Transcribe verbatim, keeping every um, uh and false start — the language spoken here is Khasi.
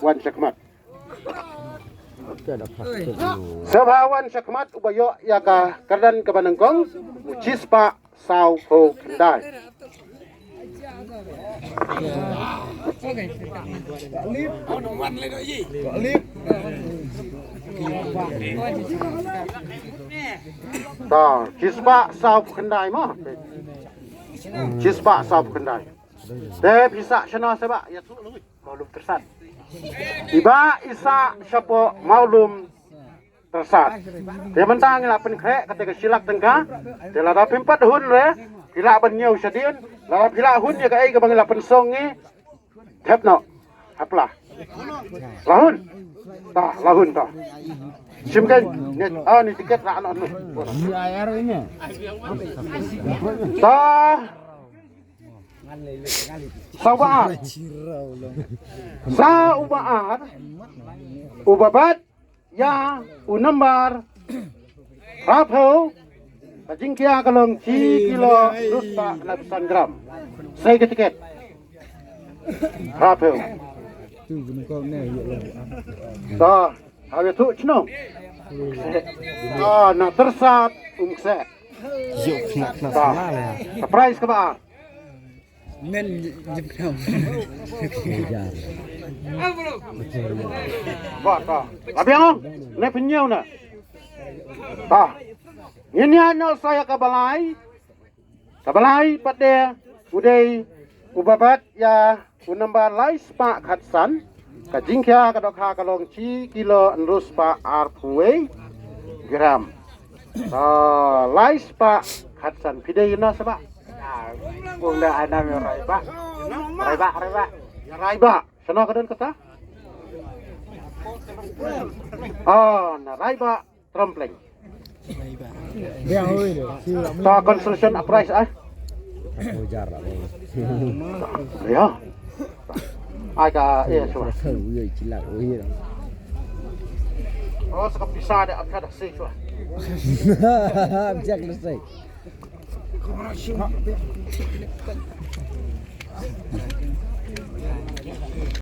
wan shakhmat. Sngewbha wan shakhmat uba ïoh ïa ka kyrdan kaba nyngkong, u shispah saw phew khyndai. Ta, shispah saw phew khyndai mo. Shispah saw phew khyndai. Te pisa shano seba, ïa tu. Mawlum Tyrsad. Iba isa shapoh Mawlum Tyrsad. Te mynta ngi la pynkhreh kata ka shi lak tyngka. Te lada phim pat hun re, phi lah ban ñiew shadien. Lada phi lah hun ïa kaei kaba ngi la pynsong ngi. Thep noh. Hap la. La hun. Ta, la hun ta. Shim kein, ne, ah, ne tiket la noh. Ta. Sa uba ar. Sa uba ar. Uba bat ïa u nambar phra phew. Ka jingkhia ka long shi kilo hynriew spah khyndai phew san gram. Sei ka tiket. Phra phew. Ta, hawi tu chno. Ah, na Tyrsad um kse. Yok, kena, kena, ta, kena lah. Ka prize kaba ar. Men jepnam. Ba ta. Abi ang. Ne pynñiew na. Ba. Ngin ïa noh sa ïa kaba lai. Kaba lai pat de u dei uba bat ïa u nambar lai spah khatsan. Ka jingkhia ka dohkha ka long shi kilo hynriew spah arphew wei gram. Ah, lai spah khatsan phi dei ïa na saba. Ah, kum da ai nam ïa Raibah. Raibah, Raibah. Ïa Raibah. Shano ka don kata? Ah, na Raibah Trampleng. Ta consolation prize ah. Jar lah. Ya. Ai ka, eh, shuwa. Ui, cilak, ui. Oh, sa ka pisa de, ap ka da sei shuwa. Ap jak da sei.